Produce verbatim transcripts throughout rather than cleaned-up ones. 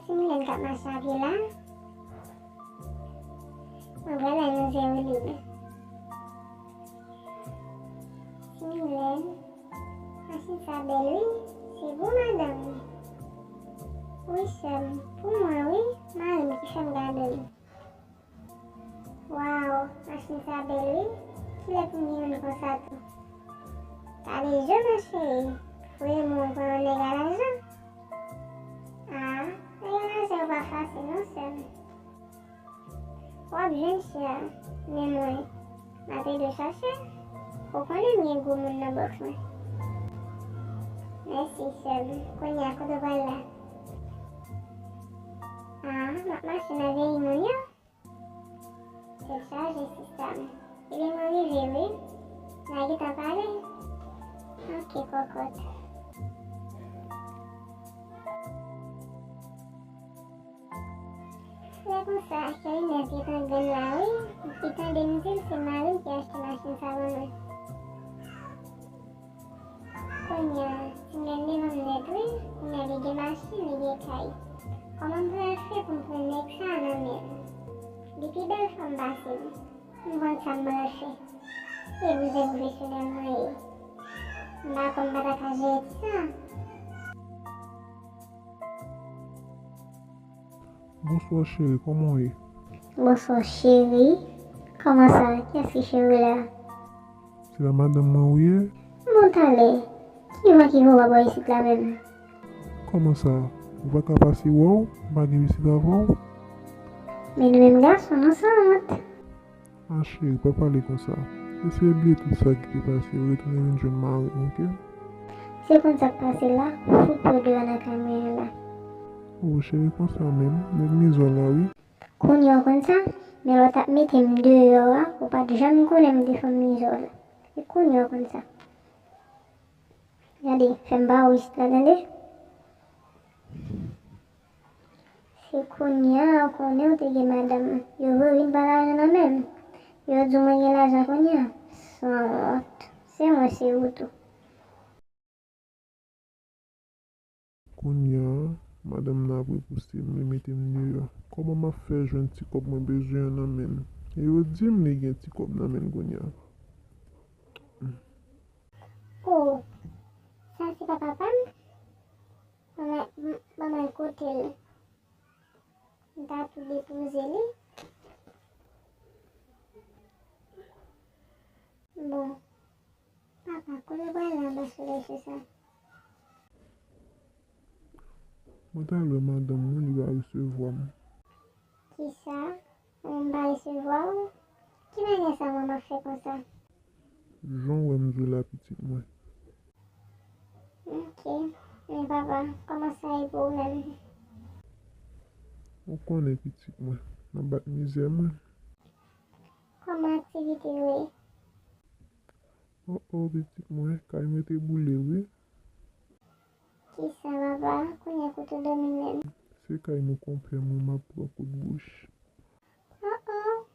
Ti Milèn k ap mache a pye la. Mwen wè la nan zè olib. Ti Milèn, machin sa bèl wi, se bon madanm. Wi sè m, pou mwen wi, mari m ki fè m gade l. Waw, machin sa bèl wi. Kilè pou m gen youn konsa tou? Gade je m cheri. Vrèman w pran yon nèg a lajan. Ah, nèg a lajan yo pa fasil non sè m. W ap jwenn chè, men mwen, m ap ede w chache. Ou konnen m gen gwo moun nan bòks mwen. Mèsi sè m. Kounye a kote w pral la? Ah, m ap mache nan veye moun yo. Tèt chaje sista m. Ebyen mwen rive wi. N a gentan pale. Ok kòkòt. Lè konsa, Cheri Nèf gentan grenn la wi. Li tande m di l se mari m ki achte machin sa ban mwen. Kounye a, Ti Milèn devan m nèt wi, kounye a li gen machin, li gen kay. Kòman m pral fè pou m pran nèg sa a nan men l? Li pi bèl fanm pase m. M konn sa m pral fè. E bouzen pwofesyonèl mwen ye. M pa kwè m pa ta ka jere ti sa. Bonswa cheri, kòman w ye? Bonswa cheri, kòman sa? Kiyès ki cheri w la? Se la madanm mwen ou ye? Bon talè, ki van ki voye w bò isit la menm? Kòman sa? Ou pa ka pase wè w? M pa gen pitit avè w? Men nou menm gason, nou sanwont. Ah cheri, pa pale konsa. Eseye bliye tout sa ki te pase, retounen vin jwenn mari w, oke? Se konn sa k pase la, fout yo deyò nan kay mwen an la. Oh cheri, konsa menm, nèg mizò la wi. Kounye a w konn sa, men lè w t ap mete m deyò a, ou pa t janm konnen m te fanm mizò la. E kounye a w konn sa. Gade, fè m pa wè w isit la, tande. Se kounye a ou konnen ou te gen madanm. Yo voye w vin pran lajan nan men m. Yo di w mwen gen lajan kounye a. Sanwont. Se mwen, se ou tou. Kounye a, madanm nan ap repouse m, li mete m deyò. Kòman m ap fè jwenn ti kòb mwen bezwen an nan men l? E yo di m li gen ti kòb nan men l kounye a. Oh, sa se pa papa m? Ban m, ban m al kote l. M ta tou depoze li. Bon, papa, kote w pral la anba solèy sou sa? Mwen t al wè madanm mwen, li pa resevwa m. Kisa? Ou menm pa resevwa w? Ki bagay sa mwen m ap fè konsa? Jan w wè m di w la pitit mwen. Ok, men papa, kòman sa ye pou ou menm? Ou konnen pitit mwen, m ap bat mizè mwen. Kòman aktivite yo ye? Oh oh, pitit mwen, kay mwen te boule wi. Kisa papa, kounye a kote w dòmi menm? Se kay mon konpè mwen m ap pran kout bouch. Oh oh,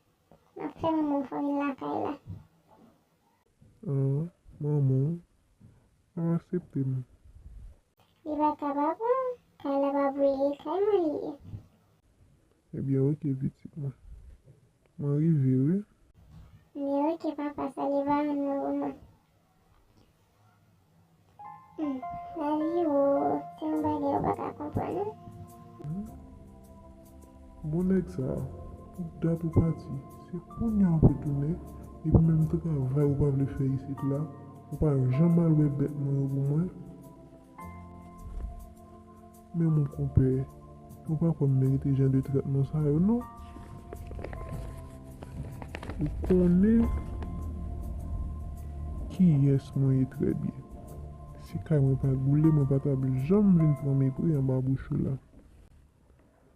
m ap fè manman w fè w vin lakay la. Ah, manman w pa aksepte m. Li pa ka pa pran, kay la pa pou li, kay mwen li ye. Ebyen oke pitit mwen. Mwen rive wi. Men oke papa, salye paran mwen pou mwen. Hmm, lavi ou, se yon bagay ou pa ka konprann wi. Hmm. Bon nèg sa, pou dat ou pati, se kounye a w ap retounen, epi menm travay ou pa vle fè isit la, ou pa janm al wè bèt mwen yo pou mwen. Men mon konpè, ou pa kwè m merite jan de tretman sa yo non. Ou konnen kiyès mwen ye trè byen. Si kay mwen pa t boule, mwen pa t ap janm vin pran mepri anba bouch ou la.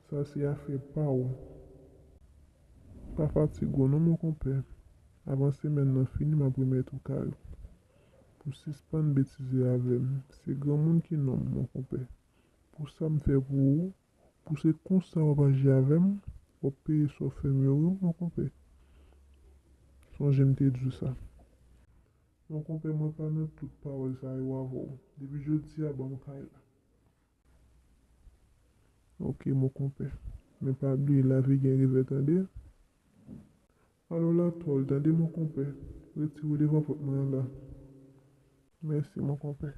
Sa se afè pa w. Pa fatige w non mon konpè. Avan semèn nan fini, m ap remèt ou kay ou. Pou sispann betize avè m. Se granmoun ki nonm, mon konpè. Pou sa m fè pou ou, pou se konsa w ap aji avè m, w ap peye sa w fè m yo wi, mon konpè. Sonje m te di w sa. Mon konpè, mwen pa nan tout pawòl sa yo avè w. Depi jodi a, ban m kay la. Ok, mon konpè. Men pa bliye, lavi gen revè, tande? Alò, la twòl, tande, mon konpè. Retire w devan pòt mwen an la. Mèsi, mon konpè.